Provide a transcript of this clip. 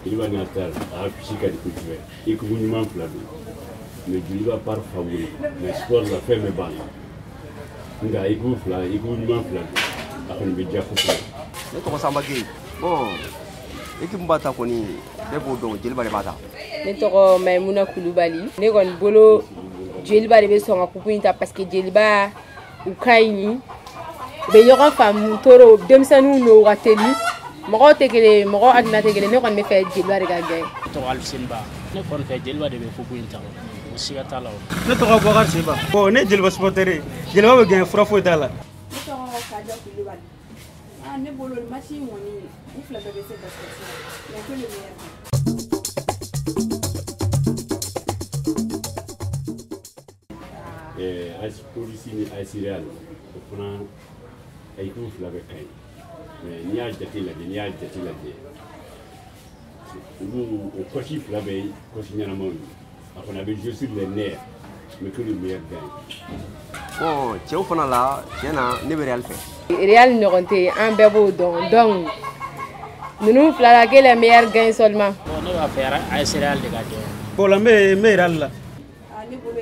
Joliba ni AS Real a affiche ka di kosɛbɛ, équipe ɲuman fila don, mais Joliba part favori, mais sport la fɛn bɛɛ b'a la, nka équipe fila, équipe ɲuman fila don, a kɔni bɛ diya kosɛbɛ. Ne tɔgɔ Samba Gueye. Bon, équipe b'a ta kɔni, bɛɛ b'o dɔn, Joliba de b'a ta. Ne tɔgɔ Maimuna Kulubali. Ne kɔni bolo Joliba de bɛ sɔn ka coupe in ta parce que Joliba u ka ɲi, u bɛ ɲɔgɔn faamu toro, denmisɛnninw n'o ka teli, mɔgɔw tɛ kelen ye, mɔgɔw hakilina tɛ kelen. Ne kɔni bɛ fɛ Joliba de ka gagner. Ne tɔgɔ Alifuseni Ba. Ne kɔni fɛ Joliba de bɛ coupe in ta, o siga t'a la o. Ne tɔgɔ Bubakari Seba. Bon, ne ye Joliba supporter ye. Joliba bɛ gagner, fura foyi t'a la. Ne tɔgɔ Kaja Kulubali. Ah, ne bolo match in kɔni, u fila bɛɛ bɛ se basket la, mais que le meilleur gagne. AS Police ni AS Real, o fana équipe fila bɛɛ ka ɲi, mais n'i y'a jate lajɛ, n'i y'a jate lajɛ, olu o coach fila bɛɛ ye coach ɲɛnamaw ye, a kɔni a bɛ jouer sur les nerfs, mais que le meilleur gagne. Bon, cɛw fana la, tiɲɛ na, ne bɛ Real fɛ. Real ɲɔgɔn tɛ yen, an bɛɛ b'o dɔn, donc ninnu fila la, que le meilleur gagne seulement. Bon, ne b'a fɛ AS Real de ka gagner. Bon, la n bɛ Real la. Ah, ne bolo